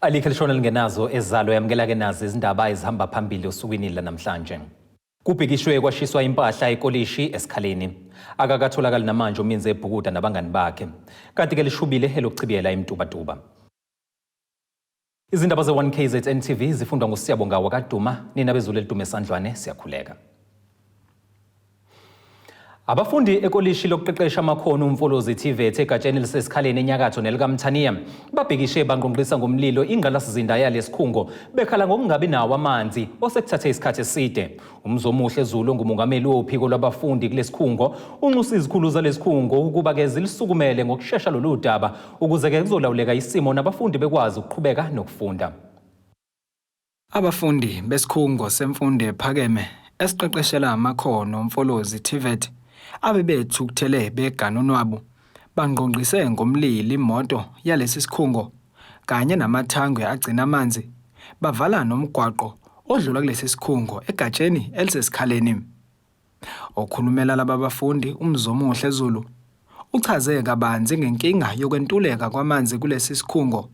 Alikho elishona lingenazo ezalo. Yamukela-ke nazi izindaba ezihamba phambili osukwini lanamhlanje. Kubhikishwe kwashiswa impahla ekolishi eSikhaleni. Akakatholakali namanje ominze ebhukuda nabangani bakhe. Kanti-ke lishubile elokuchibiyela iMtubatuba. Izindaba ze-1KZN TV zifundwa nguSiyabonga wakaDuma. Nina bezulu elidume esandlwane, siyakhuleka. Abafundi ekolishi lokuqeqesha amakhono uMfolozi TVET egatsheni eliseSikhaleni enyakatho nelikaMthaniya babhikishe bangqongqisa ngomlilo ingqalasizinda yalesikhungo bekhala ngokungabi nawo amanzi osekuthathe isikhathi eside. UMzomuhle Zulu ongumongameli wophiko lwabafundi kulesikhungo unxusa izikhulu zalesikhungo ukuba ke zilisukumele ngokushesha lolu daba ukuze ke kuzolawuleka isimo nabafundi bekwazi ukuqhubeka nokufunda. Abafundi besikhungo semfundo ephakeme esiqeqeshela amakhono uMfolozi TVET abebethukuthele begana unwabu bangqongqise ngomlilo imoto yalesi sikhungo kanye namathangwe agcina amanzi bavala nomgwaqo odlula kulesi sikhungo egatsheni eliseSikhaleni. Okhulumela laba bafundi uMzomuhle Zulu uchaze kabanzi ngenkinga yokwentuleka kwamanzi kulesi sikhungo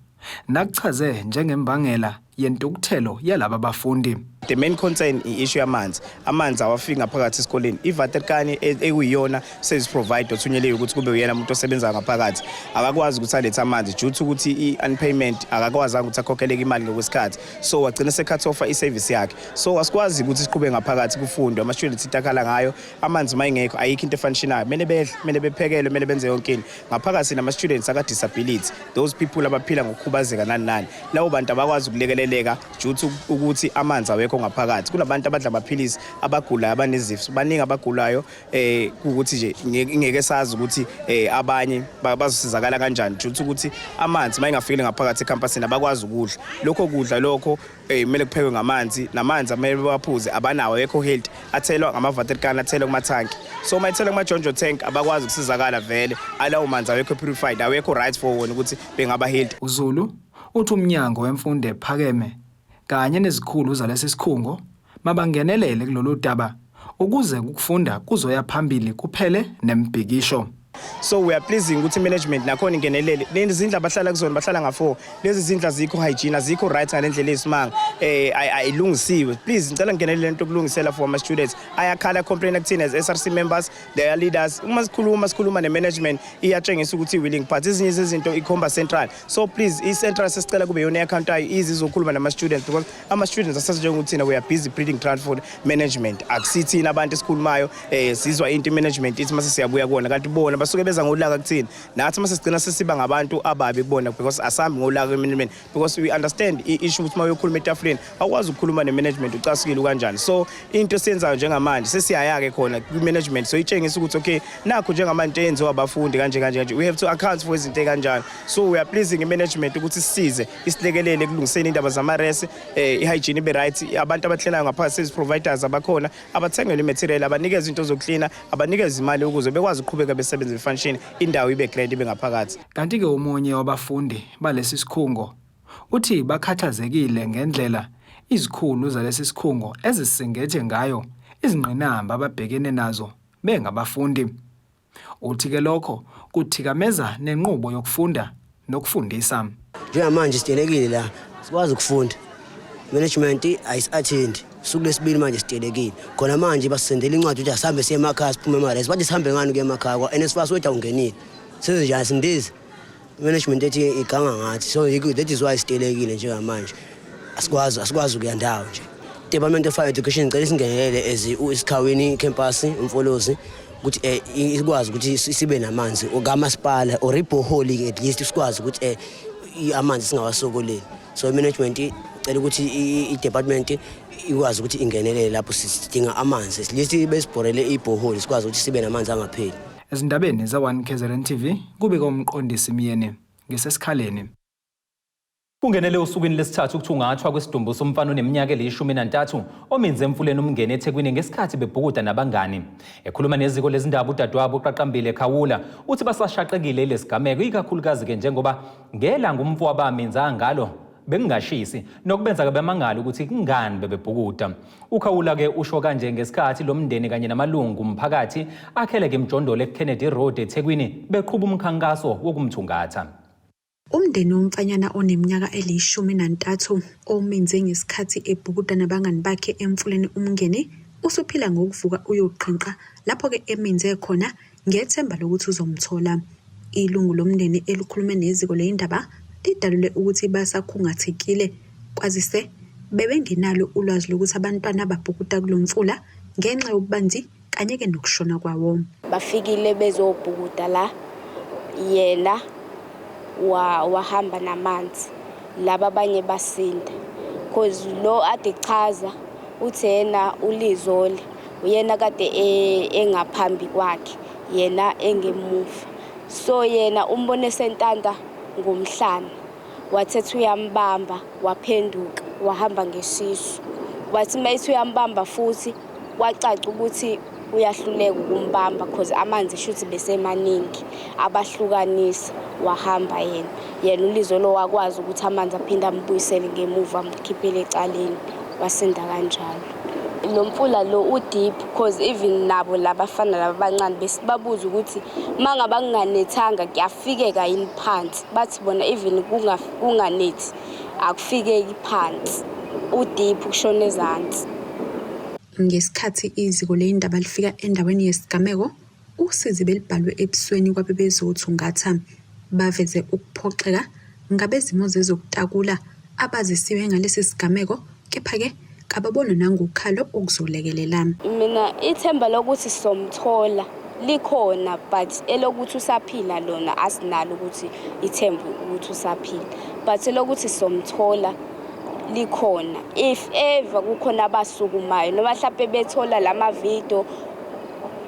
nakuchaze njengembangela yentukuthelo yalaba bafundi. The main concern i-issue yamanzi. Amanzi awafiki ngaphakathi esikoleni. I-Waterkan ekuyiyona service provider othunyelwe ukuthi kube uyena umuntu osebenza ngaphakathi akakwazi ukuthi alethe amanzi due to ukuthi i-unpayment, akakwazanga ukuthi akhokheleke imali ngokwesikhathi, so wagcina se-cut off i-service yakhe. So asikwazi ukuthi siqhube ngaphakathi kufundwe. Ama-students into akhala ngayo amanzi. Uma ingekho, ayikho into e-functionayo. Kumele bedle, kumele bephekelwe, kumele benze yonke into ngaphakathi. Nama-students aka-disability, those people abaphila ngokukhubazeka, nani nani, labo bantu abakwazi ukulekeleleka due to ukuthi amanzi awekho ngaphakathi. Kunabantu abadla amaphilisi, abagulayo, abanezifo, baningi abagulayo. Ukuthi nje ngeke sazi ukuthi abanye bazosizakala kanjani due to ukuthi amanzi mayingafikile ngaphakathi ecampusini, abakwazi ukudla lokho kudla. Lokho kumele kuphekwe ngamanzi, namanzi amele bawaphuze abanawo, awekho healthy, athelwa ngama-waterkan, athelwa kumathanki. So uma ethelwa kuma-JoJo tank, abakwazi ukusizakala vele. Alawo manzi awekho purified, awekho right for wona ukuthi bengaba healthy. UZulu uthi umnyango wemfundo ephakeme kanye nezikhulu zalesi sikhungo mabangenelele kulolu daba ukuze ukufunda kuzoya phambili kuphele nembhikisho. So we are pleasing ukuthi management nakhona ingenelele. Lezi zindlu abahlala kuzona, bahlala nga-four, lezi zindlu azikho hygiene, azikho right ngale ndlela eyisimanga, ayilungisiwe. Please, ngicela ngingenelele into yokulungisela for ama-students ayakhala, complain kuthina as SRC members, their leaders. Uma sikhuluma ne-management, iyatshengisa ukuthi i-willing, but ezinye zezinto ikhomba central. So please, i-central sesicela kube yona i-account ayo ize izokhuluma nama-students, because ama-students asasenjengokuthi we are busy pleading for management. Akusithina abantu esikhulumayo, sizwa into i-management ithi mase siyabuya kuona, kanti bona basuke beza ngolaka kuthina. Nathi mase sigcina sesiba ngabantu ababi kubona, because asambi ngolaka kwe-management, because we understand i-issue ukuthi uma uyokhuluma etafuleni, awukwazi ukukhuluma ne-management ucasukile kanjani. So into esiyenzayo njengamanje, sesiyaya-ke khona kwi-management, so itshengisa ukuthi okay, nakho njengamanje eyenziwa abafundi kanje kanje kanje, we have to account for izinto ey'kanjani. So we are pleasing i-management ukuthi sisize, isilekelele ekulungiseni indaba zama-res, i-hygiene ibe right, abantu abahlelayo ngaphakathi, service providers abakhona abathengelwe i-material, abanikeze into zokuklina, abanikeze imali ukuze bekwazi ukuqhubeka besebenze, function, indawo ibe grand, ibe ngaphakathi. Kanti-ke omunye wabafundi balesi sikhungo uthi bakhathazekile ngendlela izikhulu zalesi sikhungo ezisingethe ngayo izingqinamba ababhekene nazo bengabafundi. Uthi-ke lokho kuthikameza nenqubo yokufunda nokufundisa. Njengamanje sitelekile la, sikwazi ukufunda. Management ayisi-attendi. Usuku lesibili manje sitelekile. Khona manje basisendela incwadi ukuthi asihambe siye emakhaya, siphume ema-res. Bathi sihambe ngani kuya emakhaya? Kwa-NSFAS wethu awungenile. Senze njani, sindize? Management ethi iganga ngathi. So that is why sitelekile njengamanje. Asikwazi ukuya ndawo nje. Department of Higher Education, ngicela isingenelele as iSikhawini campus uMfolozi ukuthi ikwazi ukuthi sibe namanzi kamasipala or i-borehole, at least sikwazi ukuthi amanzi singawasokoleli. So i-management cela ukuthi i-department ikwazi ukuthi ingenelele lapho sidinga amanzi, at least besibhorele i-borehole, sikwazi ukuthi sibe namanzi angapheli. Ezindabeni ze-1 KZN TV, kubika uMqondisi Myeni ngeseSikhaleni. Kungenele osukwini lesithathu ukuthungathwa kwesidumbu somfana oneminyaka eli-13 ominze emfuleni uMngeni eThekwini ngesikhathi bebhukuda nabangani. Ekhuluma neziko lezindaba, udadewabo uQaqambile Khawula uthi basashaqekile ilesigameko, ikakhulukazi-ke njengoba ngelanga umfowabo aminza ngalo bekungashisi, nokubenza-ke bemangala ukuthi kungani bebebhukuda. UKhawula-ke usho kanje ngesikhathi lo mndeni kanye namalungu umphakathi akheleke emjondolo eKennedy Road eThekwini beqhuba umkhankaso wokumthungatha. Umndeni womfanyana oneminyaka eli-13 ominze ngesikhathi ebhukuda nabangani bakhe emfuleni uMngeni usuphila ngokuvuka uyoqhinqa lapho-ke eminze khona ngethemba lokuthi uzomthola. Ilungu lomndeni elikhulume neziko lezindaba lidalule ukuthi basakhungathekile kwazise bebengenalo ulwazi lokuthi abantwana babhukuda kulo mfula ngenxa yobubanzi kanye-ke nokushona kwawo. Bafikile bezobhukuda la, yena wahamba namanzi, laba abanye basinda. Cause lo ade chaza uthi yena uLizole uyena kade engaphambi kwakhe, yena engemuva. So yena umbone sentanta ngomhlane, wathetha uyambamba, waphenduka wahamba ngesisu. Wathi uma ethi uyambamba futhi kwacaca ukuthi uyahluleka ukumbamba cause amanzi shuthi besemaningi, abahlukanisa wahamba yena. Yena uLizolo wakwazi ukuthi amanzi aphinde ambuyisele ngemuva, amkhiphele ecaleni, wasinda kanjalo. Lo mfula lo u-deep cause even nabo labafana laba abancane besibabuza ukuthi uma ngabe kunganethanga kuyafikeka yini phansi, bathi bona even kunganethi akufikeki phansi, u-deep kushona ezansi. Ngesikhathi iziko lezindaba lifika endaweni yesigameko, usizi belibhalwe ebusweni kwabebezothungatha. Baveze ukuphoxeka ngabezimo zezokutakula abazisiwe ngalesi sigameko, kepha-ke kababona nangokhalo ukuzolekelela. Mina ithemba lokuthi sizomthola likhona, but elokuthi usaphila lona asinalo ukuthi ithemba ukuthi usaphila, but elokuthi sizomthola likhona. If ever kukhona abasukumayo noma mhlampe bethola lama video,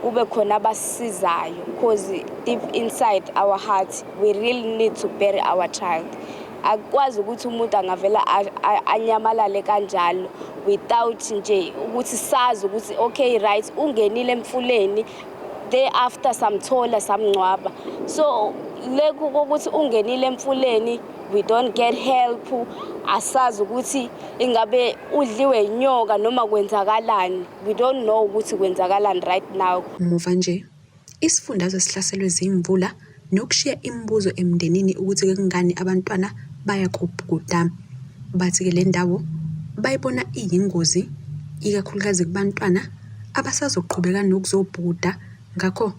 kube khona abasizayo, cause deep inside our heart we really need to bury our child. Akukwazi ukuthi umuntu angavela anyamalale kanjalo without nje ukuthi sazi ukuthi okay right, ungenile emfuleni, thereafter samthola samngcwaba. So leku kokuthi ungenile emfuleni, we don't get help, asazi ukuthi ingabe udliwe inyoka noma kwenzakalani. We don't know ukuthi kwenzakalani right now. Muva nje, isifundazwe sihlaselwe zimvula nokushiya imibuzo emndenini ukuthi kungani abantwana baya kobhukuda. Bathi-ke le ndawo bayibona iyingozi, ikakhulukazi kubantwana abasazoqhubeka nokuzobhukuda, ngakho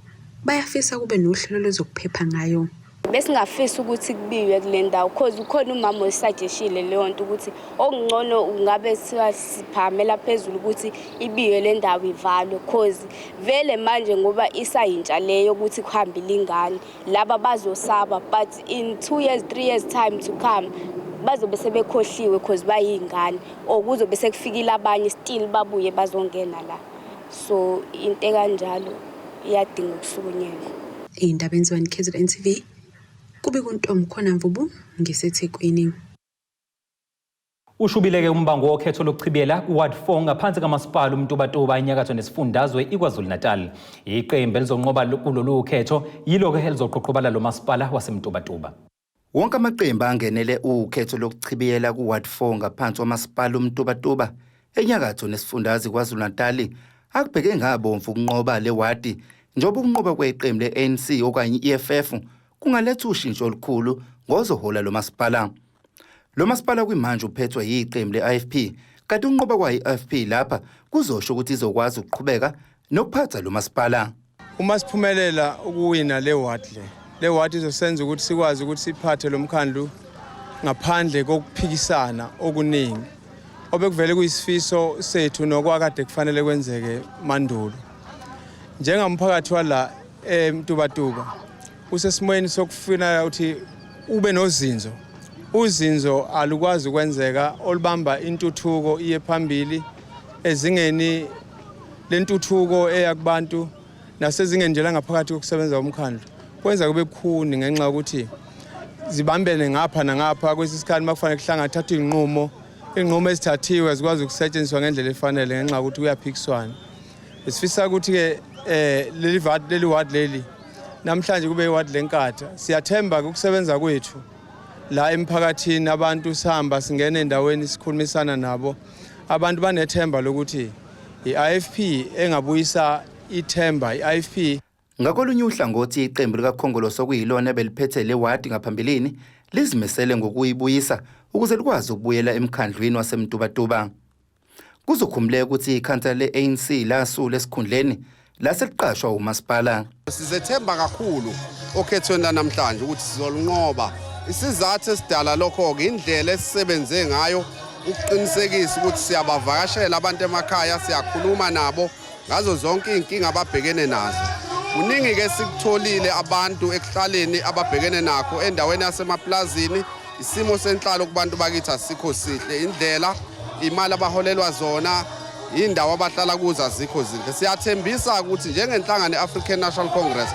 bayafisa kube nohlelo lwezokuphepha ngayo. Besingafisa ukuthi kubiywe kule ndawo cause ukhona umama oyi-suggest-ile leyo nto ukuthi okungcono ngabe siphakamela phezulu ukuthi ibiywe le ndawo, ivalwe, cause vele manje ngoba isayintsha leyo ukuthi kuhambile ingane, laba bazosaba, but in 2 years, 3 years time to come bazobe sebekhohliwe cause bayiy'ngane, or kuzobe sekufikile abanye still babuye bazongena la. So into ekanjalo iyadinga ukusukunyelwa. Iy'ndaba enziwa KZN TV, kube kuNtombi khona Mvubu ngiseThekwini. Ushubile-ke umbango wokhetho lokuchibiyela ku-Ward 4 ngaphansi kamasipala uMtubatuba enyakatho nesifundazwe iKwaZulu-Natal. Iqembu elizonqoba kulolu khetho yilo-ke elizoqhoqhobala lo masipala waseMtubatuba. Wonke amaqembu angenele ukhetho lokuchibiyela ku-Ward 4 ngaphansi kwamasipala uMtubatuba enyakatho nesifundazwe KwaZulu-Natal akubheke ngabomvu ukunqoba le wadi, njengoba ukunqoba kweqembu le-ANC okanye i-EFF kungaletha ushintsho olukhulu ngozohola lo masipala. Lo masipala kwimanje uphethwe yiqembu le-IFP, kanti ukunqoba kwayo i-IFP lapha kuzosho ukuthi izokwazi ukuqhubeka nokuphatha lo masipala. Uma siphumelela ukuwina le ward, le ward izosenza ukuthi sikwazi ukuthi siphathe lo mkhandlu ngaphandle kokuphikisana okuningi obekuvele kuyisifiso sethu nokwakade kufanele kwenzeke mandulo. Njengamphakathi wala eMtubatuba usesimweni sokufuna ukuthi ube nozinzo. Uzinzo alukwazi ukwenzeka olubamba intuthuko iye phambili ezingeni lentuthuko eya kubantu nasezingeni nje langaphakathi kokusebenza komkhandlu, kwenza kube bukhuni ngenxa yokuthi zibambene ngapha nangapha. Kwesinye isikhathi makufanele kuhlangane thathwe iy'nqumo, iy'nqumo ezithathiwe zikwazi ukusetshenziswa ngendlela efanele ngenxa yokuthi kuyaphikiswana. Sifisa ukuthi-ke leli ward leli namhlanje kube iwadi leNkatha. Siyathemba ukusebenza kwethu la emphakathini, abantu sihamba singena endaweni sikhulumisana nabo, abantu banethemba lokuthi i-IFP engabuyisa ithemba, i-IFP. Ngakolunye uhlangothi, iqembu likaKhongolose okuyilona ebeliphethe le wadi ngaphambilini lizimisele ngokuyibuyisa ukuze likwazi ukubuyela emkhandlwini waseMtubatuba. Kuzokhumbuleka ukuthi ikhansela le-ANC lasula esikhundleni lase liqashwa umasipala. Sizethemba kakhulu okhethweni lanamhlanje ukuthi sizolunqoba. Isizathu esidala lokho-ke indlela esisebenze ngayo ukuqinisekisa ukuthi siyabavakashela abantu emakhaya, siyakhuluma nabo ngazo zonke iy'nkinga ababhekene nazo. Kuningi-ke sikutholile abantu ekuhlaleni ababhekene nakho endaweni yasemaplazini. Isimo senhlalo kubantu bakithi asikho sihle, indlela imali abaholelwa zona, indawo abahlala kuzo azikho zinhle. Siyathembisa ukuthi njengenhlangano i-African National Congress,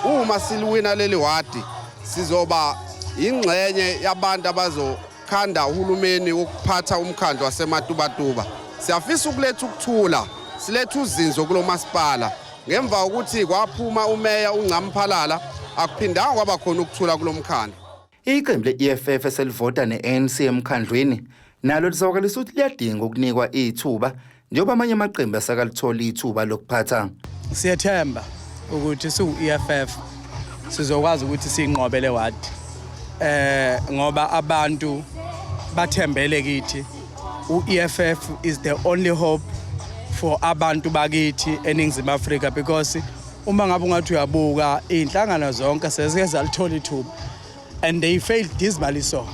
uma siliwina leli wadi, sizoba ingxenye yabantu abazokhanda uhulumeni wokuphatha umkhandlu waseMatubatuba. Siyafisa ukuletha ukuthula, silethe uzinzo kulo masipala. Ngemva kokuthi kwaphuma umeya uNcamphalala, akuphindanga kwaba khona ukuthula kulo mkhandlu. Iqembu le-EFF eselivota ne-ANC emkhandlwini nalo lizwakalisa ukuthi liyadinga ukunikwa ithuba njengoba amanye amaqembu asakalithola ithuba lokuphatha. Siyethemba ukuthi siwu-EFF sizokwazi ukuthi siyinqobe le wadi ngoba abantu bathembele kithi. U-EFF is the only hope for abantu bakithi eNingizimu Afrika, because uma ngabe ungathi uyabuka, iy'nhlangano zonke sezike zalithola ithuba and they failed dismally. So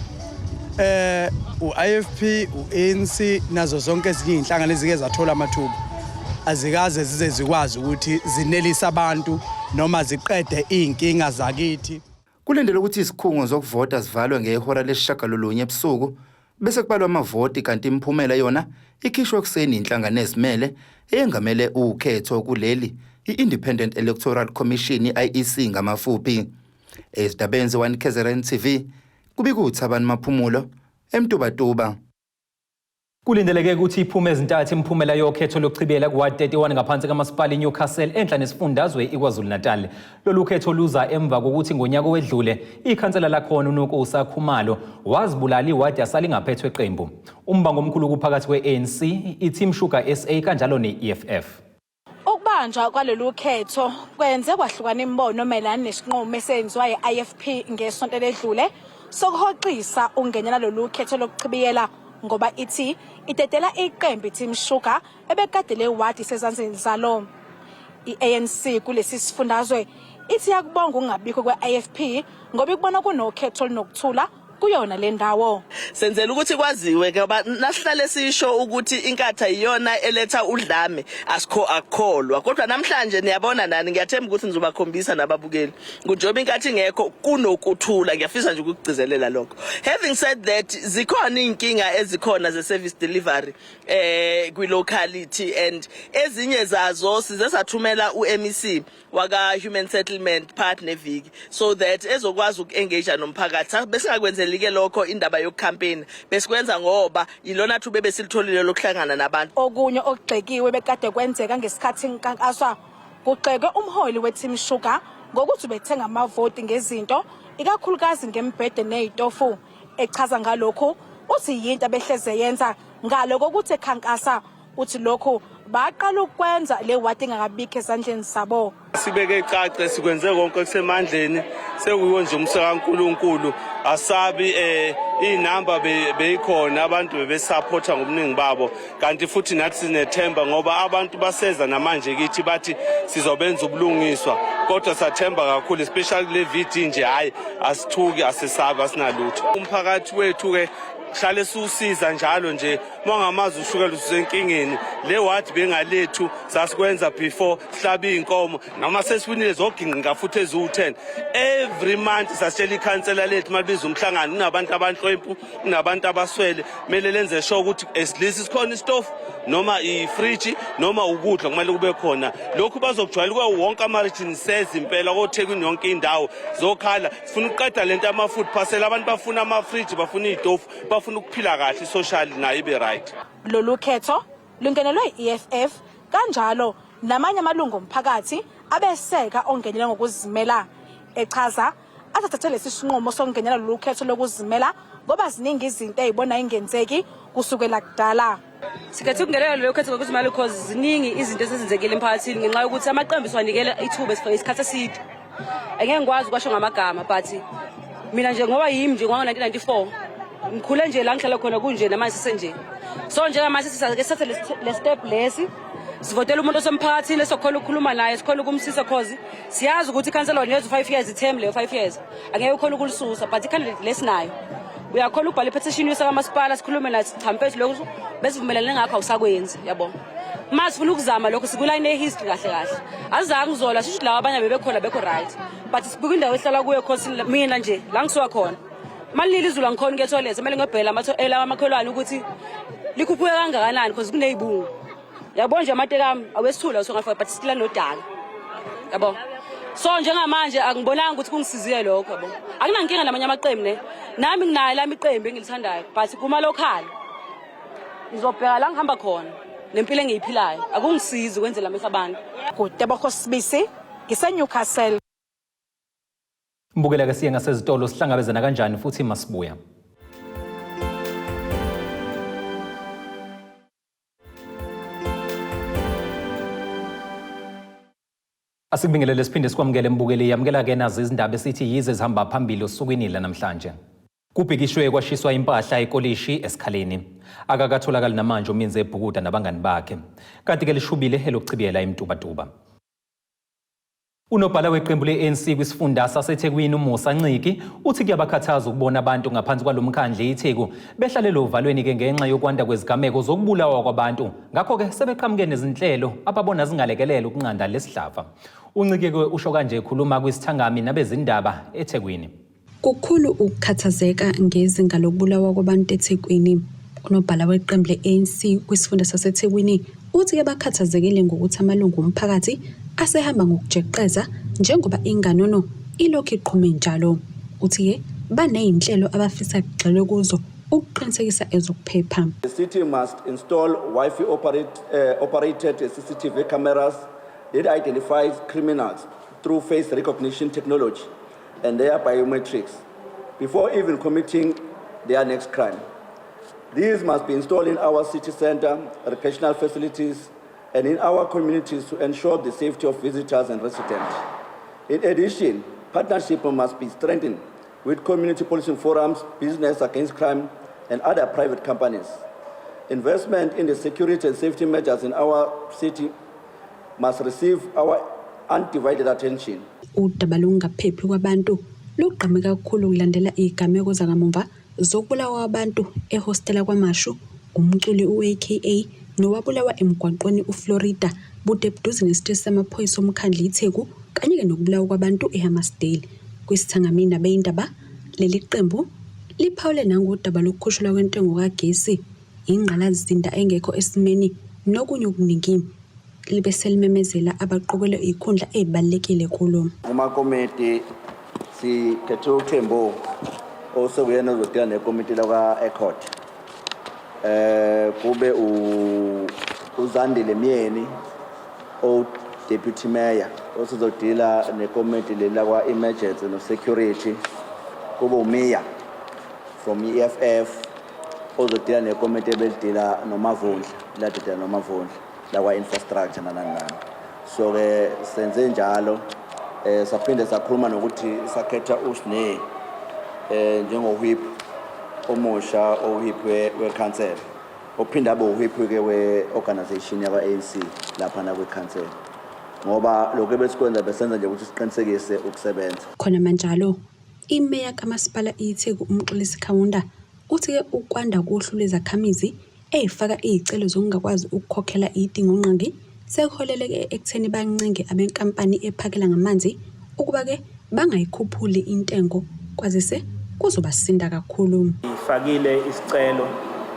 u-IFP, u-ANC nazo zonke ezinye iy'nhlangano ezike zathola amathuba azikaze zize zikwazi ukuthi zinelise abantu noma ziqede iy'nkinga zakithi. Kulindelwe ukuthi izikhungo zokuvota zivalwe ngehora lesi-9 ebusuku bese kubalwa amavoti, kanti imiphumela yona ikhishwa ekuseni inhlangano ezimele eyengamele ukhetho kuleli, i-Independent Electoral Commission, i-IEC ngamafuphi. Ezindabeni ze-1 KZN TV, kubika uThabani Maphumulo eMtubatuba. Kulindeleke ukuthi iphume ezintathu imiphumela yokhetho lokuchibiyela ku-Ward 31 ngaphansi kamasipala iNewcastle enhla nesifundazwe iKwaZulu-Natal. Lolu khetho luza emva kokuthi ngonyaka owedlule ikhansela lakhona uNokusa Khumalo wazibulala, iwadi yasala ingaphethwe qembu. Umbango omkhulu kuphakathi kwe-ANC, i-Team Sugar SA kanjalo ne-EFF. Ukubanjwa kwalolu khetho kwenze kwahlukana imibono mayelana nesinqumo esenziwa yi-IFP ngesonto eledlule sokuhoxisa ukungenela lolu khetho lokuchibiyela, ngoba ithi idedela iqembu iTeam Sugar ebekade le wadi isezandleni zalo. I-ANC kulesi sifundazwe ithi yakubonga ukungabikho kwe-IFP ngoba ikubona kunokhetho olunokuthula kuyona le ndawo. Senzela ukuthi kwaziwe ngoba nasihlale sisho ukuthi inkatha iyona eletha udlame, asikho akukholwa, kodwa namhlanje niyabona nani, ngiyathemba ukuthi nizobakhombisa nababukeli njengoba inkathi ingekho kunokuthula. Ngiyafisa nje ukugcizelela lokho. Having said that, zikhona iy'nkinga ezikhona ze-service delivery kwi-locality, and ezinye zazo size sathumela u-MEC waka Human Settlement phakathi neviki so that ezokwazi uku-engage nomphakathi. Besingakwenzeli-ke lokho indaba yokucampaign, besikwenza ngoba ilona thuba ebesilitholile lokuhlangana nabantu. Okunye okugxekiwe bekade kwenzeka ngesikhathi inkankaswa, kugxekwe umholi we-Team Sugar ngokuthi ubethenga amavoti ngezinto, ikakhulukazi ngembhede ney'tofu. Echaza ngalokhu, uthi yinto abehleze yenza ngalo kokuthi ekhankasa. Uthi lokhu baqala ukwenza le wadi ingakabikho ezandleni zabo. Sibeke icace, sikwenze konke okusemandleni, sekuyiwo nje umsa kaNkulunkulu. Asabi inamba beyikhona, abantu bebesupporta ngobuningi babo, kanti futhi nathi sinethemba ngoba abantu baseza namanje kithi bathi sizobenza ubulungiswa, kodwa sathemba kakhulu, especially kule VD nje. Hayi, asithuki, asisabi, asinalutho. Umphakathi wethu ke hlale siwusiza njalo nje. Uma ushukela usenkingeni, le wadi bengalethu, sasikwenza before sihlaba iy'nkomo noma sesiwinile zoginqika futhi eziwu-10 every month. Sasitshela ikhansela lethu malibiza umhlangano, kunabantu abanhlwempu, kunabantu abaswele, kumele lenze sure ukuthi at least sikhona isitofu noma ifriji noma ukudla, kumele kube khona lokhu. Bazokujwayela kuwo wonke ama-region, seza impela koThekwini, yonke indawo zokhala. Sifuna ukuqeda lento yama-food parcel. Abantu bafuna amafriji, bafuna iy'tofu, bafuna ukuphila kahle, i-social nayo ibe right. Lolu khetho lungenelwe i-EFF kanjalo namanye amalungu omphakathi abeseka ongenela ngokuzimela. Echaza athathe lesi sinqumo sokungenela lolu khetho lokuzimela ngoba ziningi izinto ey'bona ingenzeki kusukela kudala. Sikhethe ukungenela lolu khetho ngokuzimela because ziningi izinto esezenzekile emphakathini ngenxa yokuthi amaqembu siwanikele ithuba isikhathi eside. Angeke ngikwazi ukwasho ngamagama, but Mina nje ngoba yimi nje ngo-1994 ngikhule nje la ngihlala khona kunje namanje sisenje. So njengamanje sisake sithathe le step lesi sivotela umuntu osemphakathini esizokhona ukukhuluma naye, sikhona ukumsisa, cause siyazi ukuthi ikhansela wanikezwa u-5 years, i-term leyo 5 years angeke ukhona ukulisusa, but i-candidate lesinayo uyakhona ukubhala i-petition uyisa kamasipala, sikhulume naye, cha mfethu, lokhu besivumelane ngakho awusakwenzi, yabo. Ma sifuna ukuzama lokho sikulayini ye-history kahle kahle, azange uzola sisho ukuthi laba abanye bebekhona bekho right, but sibuka indawo ehlala kuyo, cause mina nje la ngisuka khona malinile izulu angikhona ukuya ethoyilethi, kumele ngiyobhela elamakhelwane ukuthi likhuphuke kangakanani, because kuney'bungu, yabo nje amateki ami awesithula usongafaka, but sitila nodaka, yabo. So njengamanje angibonanga ukuthi kungisizile lokho, yabo. Akunankinga namanye amaqembu, ne nami nginayo lami iqembu engilithandayo, but kuma-local ngizobheka la ngihamba khona nempilo engiyiphilayo, akungisizi ukwenzela amehlo abantu. Kutebogo Sibisi, ngiseNewcastle. Mbukela ke siye ngasezitolo, sihlangabezana kanjani futhi masibuya. Asikubingelele siphinde sikwamukele mbukeli, yamukela ke nazi izindaba esithi yize zihamba phambili osukwini lanamhlanje. Kubhikishwe kwashiswa impahla ekolishi esikhaleni. Akakatholakali namanje ominze ebhukuda nabangani bakhe. Kanti ke lishubile elokuchibiyela eMtubatuba. Unobhala weqembu le-ANC kwisifunda saseThekwini uMusa Nciki uthi kuyabakhathaza ukubona abantu ngaphansi kwalo mkhandlu iTheku behlalele ovalweni-ke ngenxa yokwanda kwezigameko zokubulawa kwabantu. Ngakho-ke sebeqhamuke nezinhlelo ababona zingalekelela ukunqanda lesihlava. UNciki-ke usho kanje ekhuluma kwisithangami nabezindaba eThekwini. Kukhulu ukukhathazeka ngezinga lokubulawa kwabantu eThekwini. Unobhala weqembu le-ANC kwisifunda saseThekwini uthi-ke bakhathazekile ngokuthi amalungu omphakathi asehamba ngokujeqeza njengoba inganono ilokhu iqhume njalo. Uthi-ke baney'nhlelo abafisa kugxilwe kuzo ukuqinisekisa ezokuphepha. The city must install Wi-Fi operated CCTV cameras that identifies criminals through face recognition technology and their biometrics before even committing their next crime. These must be installed in our city center, recreational facilities, and in our communities to ensure the safety of visitors and residents. In addition, partnership must be strengthened with community policing forums, business against crime, and other private companies. Investment in the security and safety measures in our city must receive our undivided attention. Udaba lokungaphephi kwabantu lugqame kakhulu kulandela izigameko zakamumva zokubulawa kwabantu ehostela KwaMashu, umculi u-AKA nowabulawa emgwaqweni uFlorida bude buduze nesiteshi samaphoyisa omkhandlu iTheku, kanye-ke nokubulawa kwabantu eHammarsdale. Kwisithangamini nabeyindaba, leli qembu liphawule nangodaba lokukhushulwa kwentengo kagesi, ingqalasizinda engekho esimeni nokunye okuningi. Libe selimemezela abaqokelwe izikhundla ezibalulekile kulo. Kumakomiti sikhethe uThembo osekuyena ozodila nekomiti lakwa-Ecot. Kube uZandile Myeni o deputy mayor osizodila nekomiti leli lakwa emergency no security, kube uMiya from EFF ozodila nekomiti ebelidila noMavundla, ladidela noMavundla lakwa infrastructure nanani nani. So ke senze njalo, saphinde sakhuluma nokuthi sakhetha uSne njengo-whip omusha, o-whip we-council, ophinde abe u-whip ke we-organization yakwa-ANC laphana kwi-council, ngoba lokhu ebesikwenza besenza nje ukuthi siqinisekise ukusebenza. Khona manjalo, imeya kaMasipala iTheku uMxolisi Kaunda uthi-ke ukwanda kohlu lwezakhamizi ey'faka iy'celo zokungakwazi ukukhokhela iy'dingongqangi sekuholeleke ekutheni bancenge abenkampani ephakela ngamanzi ukuba-ke bangayikhuphuli intengo, kwazise kuzobasinda kakhulu. Ngifakile isicelo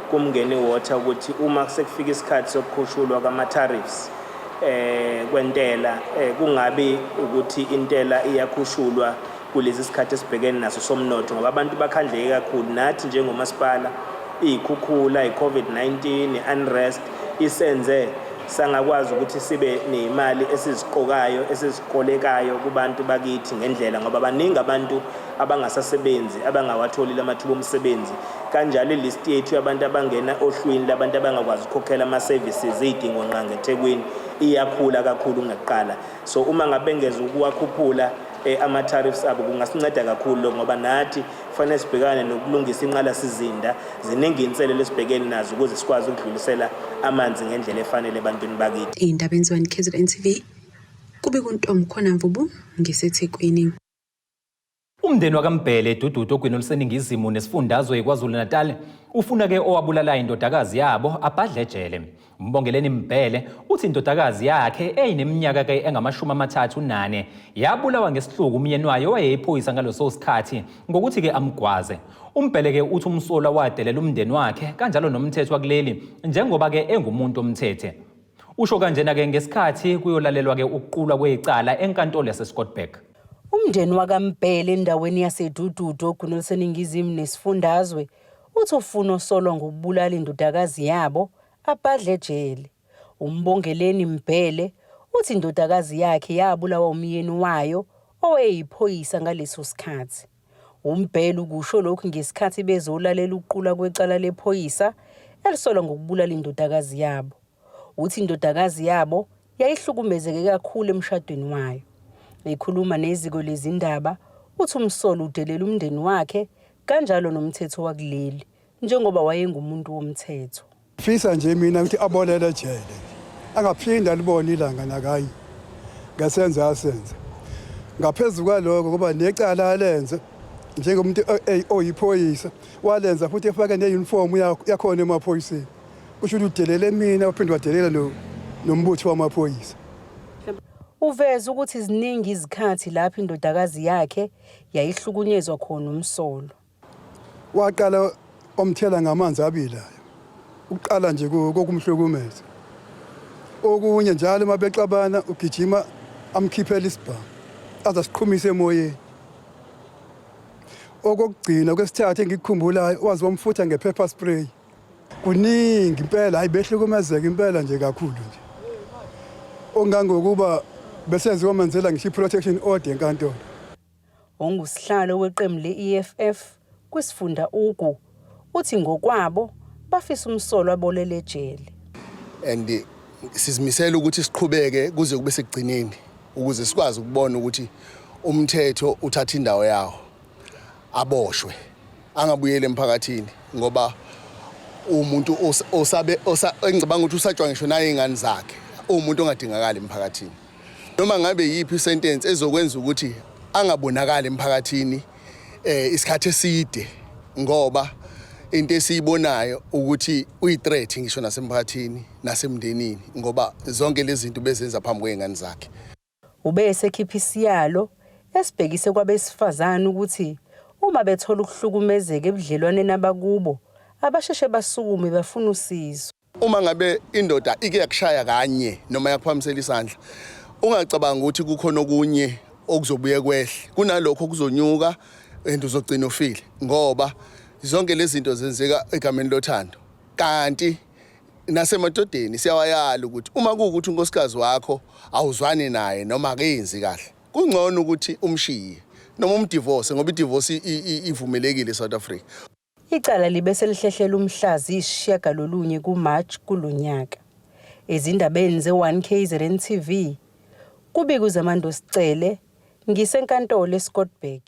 kuMngeni Water ukuthi uma sekufika isikhathi sokukhushulwa kwama-tariffs, kwentela, kungabi ukuthi intela iyakhushulwa kulesi sikhathi esibhekene naso somnotho, ngoba abantu bakhandleke kakhulu. Nathi njengomasipala, iy'khukhula, i-COVID-19, i-unrest isenze sangakwazi ukuthi sibe ney'mali esiziqokayo, esizikolekayo kubantu bakithi ngendlela, ngoba baningi abantu abangasasebenzi, abangawatholi amathuba omsebenzi. Kanjalo i-list yethu yabantu abangena ohlwini labantu abangakwazi ukukhokhela ama-services, iy'dingongqangi eThekwini, iyakhula kakhulu kunakuqala. So uma ngabe bengeza ukuwakhuphula, eh, ama-tariffs abo kungasinceda kakhulu lokho ngoba nathi kufanele sibhekane nokulungisa inqalasizinda ziningi inselelo esibhekene nazo ukuze sikwazi ukudlulisela amanzi ngendlela efanele ebantwini bakithi. Ey'ndabeni ze-1 KZN TV, kube kuNtombi Khona Mvubu ngiseThekwini. Umndeni wakaMbhele eDududu ogwini oluseningizimu nesifundazwe iKwaZulu-Natal ufuna-ke owabulala indodakazi yabo abhadle ejele. Mbongeleni Mbhele uthi indodakazi yakhe eyineminyaka-ke engamashumi 34 yabulawa ngesihluku umyeni wayo owayeyiphoyisa ngaloso sikhathi ngokuthi-ke amgwaze. UMbhele-ke uthi umsolwa wadelela umndeni wakhe kanjalo nomthetho wakuleli njengoba-ke engumuntu omthethe. Usho kanjena-ke ngesikhathi kuyolalelwa-ke ukuqulwa kwecala enkantolo yaseScottburgh. Umndeni wakaMbhele endaweni yaseDududu ogwini oluseningizimu nesifundazwe uthi ufuna osolwa ngokubulala indodakazi yabo abhadle ejele. UMbongeleni Mbhele uthi indodakazi yakhe yabulawa umyeni wayo owayeyiphoyisa ngaleso sikhathi. UMbhele ukusho lokhu ngesikhathi bezolalela ukuqulwa kwecala lephoyisa elisolwa ngokubulala indodakazi yabo. Uthi indodakazi yabo yayihlukumezeke kakhulu emshadweni wayo. Ekhuluma neziko lezindaba, uthi umsolwa udelela umndeni wakhe kanjalo nomthetho wakuleli njengoba wayengumuntu womthetho. Fisa nje mina ukuthi abolele ejele. Angaphinde alibone ilanga nakanye. Ngasenza asenze. Ngaphezu kwaloko kuba necala alenze njengomuntu oyiphoyisa walenza futhi efake ne-uniform yakhona emaphoyiseni. Kusho ukuthi udelele mina waphinde wadelela nombutho wamaphoyisa. Uveze ukuthi ziningi izikhathi lapho indodakazi yakhe yayihlukunyezwa khona umsolwa. Waqala omthela ngamanzi abilayo. Uqala nje kokumhlukumeza. Okunye njalo uma bexabana ugijima amkhiphela isibhamu aze asiqhumise emoyeni. Okokugcina kwesithathu engikukhumbulayo waze wamfutha nge-pepper spray. Kuningi impela, hayi behlukumezeka impela nje kakhulu nje. Ongangokuba bese ziyomenzela ngisho i-protection order enkantolo. Ongusihlalo weqembu le-EFF kwisifunda Ugu uthi ngokwabo bafisa umsolwa abolele ejele. And sizimisela ukuthi siqhubeke kuze kube sekugcineni ukuze sikwazi ukubona ukuthi umthetho uthatha indawo yawo, aboshwe, angabuyeli emphakathini ngoba umuntu osabe engicabanga ukuthi usatshwa ngisho naye iy'ngane zakhe, uwumuntu ongadingakali emphakathini. Noma ngabe yiphi isentence ezokwenza ukuthi angabonakali emphakathini isikhathi eside ngoba into esiyibonayo ukuthi uyi-threat ngisho nasemphakathini nasemndenini ngoba zonke lezi zinto bezenza phambi kwey'ngane zakhe. Ube esekhipha isiyalo esibhekise kwabesifazane ukuthi uma bethola ukuhlukumezeka ebudlelwaneni abakubo abasheshe basukume bafune usizo. Uma ngabe indoda ike yakushaya kanye noma yakuphakamisela isandla, ungacabanga ukuthi kukhona okunye okuzobuye kwehle, kunalokho kuzonyuka and uzogcina ufile ngoba zonke lezi zinto zenzeka egameni lothando. Kanti nasemadodeni siyawayala ukuthi uma kuwukuthi unkosikazi wakho awuzwani naye noma akenzi kahle, kungcono ukuthi umshiye noma umdivorce ngoba idivorce ivumelekile eSouth Africa. Icala libe selihlehlela umhla ziyi-9 kuMarch kulonyaka. Ezindabeni ze-1 KZN TV, kubika uZamando Sicele, ngisenkantolo eScottburgh.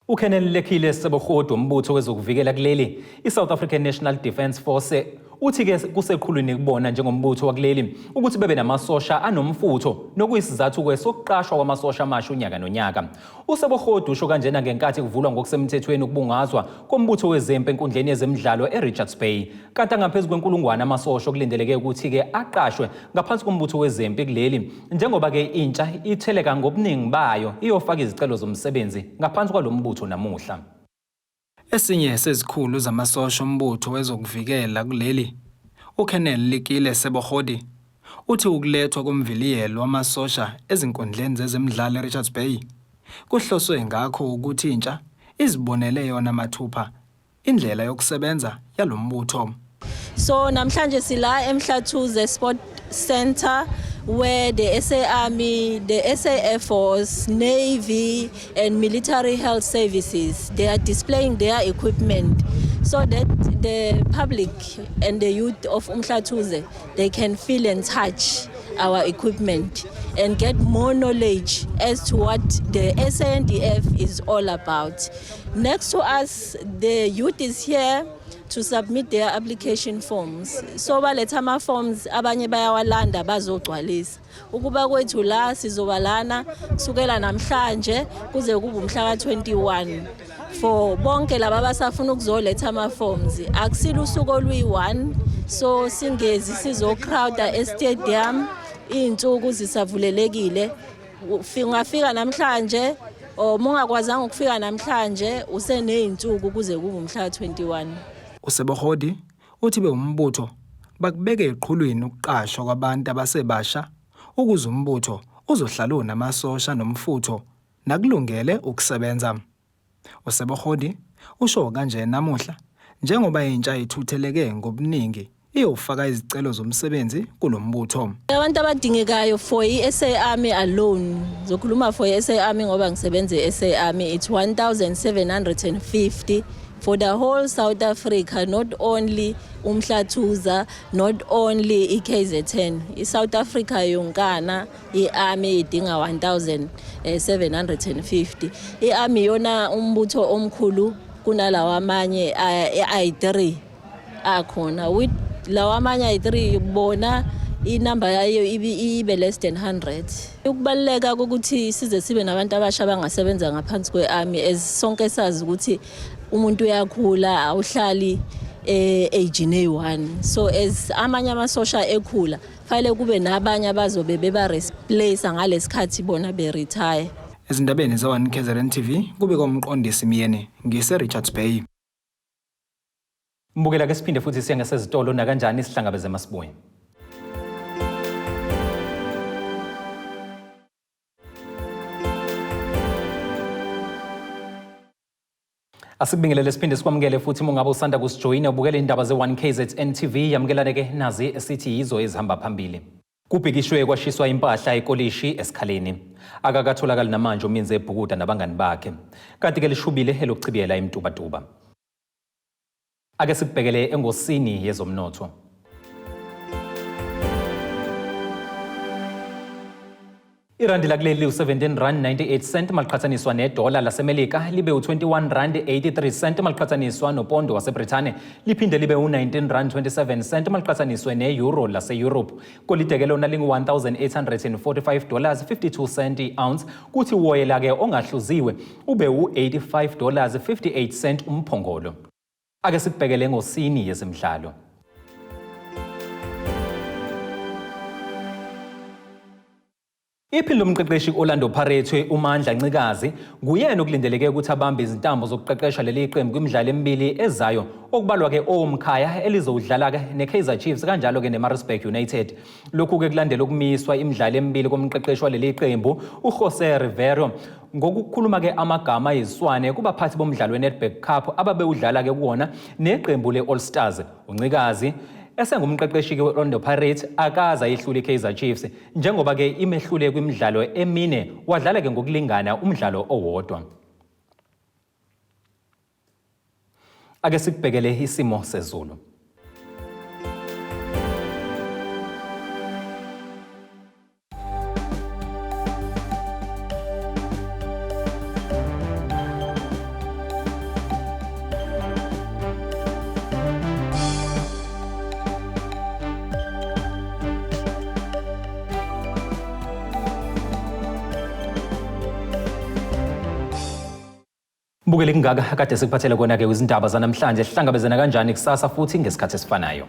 UColonel Lekhile Sebogodi wombutho wezokuvikela kuleli i-South African National Defence Force uthi-ke kuseqhulwini kubona njengombutho wakuleli ukuthi bebe namasosha anomfutho nokuyisizathu-ke sokuqashwa kwamasosha amasha unyaka nonyaka. USebogodi usho kanjena ngenkathi kuvulwa ngokusemthethweni ukubungazwa kombutho wezempi enkundleni yezemidlalo eRichards Bay. Kanti angaphezu kwenkulungwane amasosha okulindeleke ukuthi-ke aqashwe ngaphansi kombutho wezempi kuleli njengoba-ke intsha itheleka ngobuningi bayo iyofaka izicelo zomsebenzi ngaphansi kwalo mbutho namuhla. Esinye sezikhulu zamasosha ombutho wezokuvikela kuleli, uColonel Likile Sebogodi, uthi ukulethwa komviliyelo wamasosha ezinkundleni zezemidlalo eRichards Bay kuhloswe ngakho ukuthi intsha izibonele yona mathupha indlela yokusebenza yalo mbutho. So namhlanje sila eMhlathuze Sport Center where the SA Army, the SA Air Force, Navy and Military Health Services, they are displaying their equipment. so that the public and the youth of Umhlathuze, they can feel and touch our equipment and get more knowledge as to what the SANDF is all about. Next to us, the youth is here to submit their application forms. So baletha ama forms, abanye bayawalanda bazogcwalisa. Ukuba kwethu la, sizoba lana kusukela namhlanje kuze kube umhla ka-21 for bonke laba abasafuna ukuzoletha ama-forms. Akusilo usuku oluyi-1, so singezi sizocrowda e-stadium. Iy'nsuku zisavulelekile. Ungafika namhlanje or uma ungakwazanga ukufika namhlanje, useney'nsuku kuze kube umhla ka-21. USebohodi uthi bewumbutho bakubeke eqhulwini ukuqashwa kwabantu abasebasha ukuze umbutho uzohlala unamasosha nomfutho nakulungele ukusebenza. USebohodi usho kanje namuhla njengoba intsha ithutheleke ngobuningi iyofaka izicelo zomsebenzi kulombutho. Abantu abadingekayo for i-SA Army alone, ngizokhuluma for i-SA Army ngoba ngisebenza e-SA Army, it's 1750 for the whole South Africa, not only Umhlathuza, not only i-KZN, i-South Africa yonkana. I-Army idinga 1750. I-Army yona umbutho omkhulu kunalawa amanye ayi-3 akhona. With lawa amanye ayi-3, bona inamba yayo ibe less than 100. Ukubaluleka kokuthi size sibe nabantu abasha abangasebenza ngaphansi kwe-army, as sonke sazi ukuthi umuntu uyakhula, awuhlali age eyi-one, so as amanye amasosha ekhula, fanele kube nabanye abazobe beba-replace ngalesikhathi bona be-retire. Ezindabeni ze-1 KZN TV, kube komqondisi Myeni, ngise Richards Bay. Mbukela ke, siphinde futhi siye ngasezitolo nakanjani sihlangabeze masibuye. Asikubingelele, siphinde sikwamukele futhi uma ungabe usanda kusijoyina ubukele indaba ze-1 KZN TV. Yamukelane ke nazi esithi yizo ezihamba phambili. Kubhikishwe kwashiswa impahla ekolishi esikhaleni. Akakatholakali namanje uminze ebhukuda nabangani bakhe. Kanti ke lishubile elokuchibiyela imtubatuba. Ake sikubhekele engosini yezomnotho. Irandi lakuleli u-17 rand 98 cent maliqhathaniswa nedola laseMelika, libe u-21 rand 83 cent maliqhathaniswa nopondo waseBrithani, liphinde libe u-19 rand 27 cent maliqhathaniswe ne-euro lase-Europe. Golide ke lona lingu-1845 dollars 52 cent i-ounce, kuthi uwoyela-ke ongahluziwe ube u-85 dollars 58 cent umphongolo. Ake sikubhekele ngosini yezemidlalo. Iphini lomqeqeshi ku-Orlando Pirates, uMandla Ncikazi, nguyena okulindeleke ukuthi abambe izintambo zokuqeqesha leli qembu kwimidlalo emibili ezayo, okubalwa-ke owomkhaya elizowudlala-ke ne-Kaizer Chiefs, kanjalo-ke ne-Maritzburg United. Lokhu-ke kulandela ukumiswa imidlalo emibili komqeqeshi waleli qembu uJose Rivero ngokukhuluma-ke amagama ayiziswane kubaphathi bomdlalo we-Nedbank Cup ababewudlala-ke kuwona neqembu le-All Stars. UNcikazi esengumqeqeshi-ke we-Orlando Pirates akaze ayihlule i-Kaizer Chiefs, njengoba-ke imehlule kwimidlalo emine, wadlala-ke ngokulingana umdlalo owodwa. Ake sikubhekele isimo sezulu. Mbukeli, kungaka kade sikuphathele kona-ke izindaba zanamhlanje. Sihlangabezana kanjani kusasa futhi ngesikhathi esifanayo.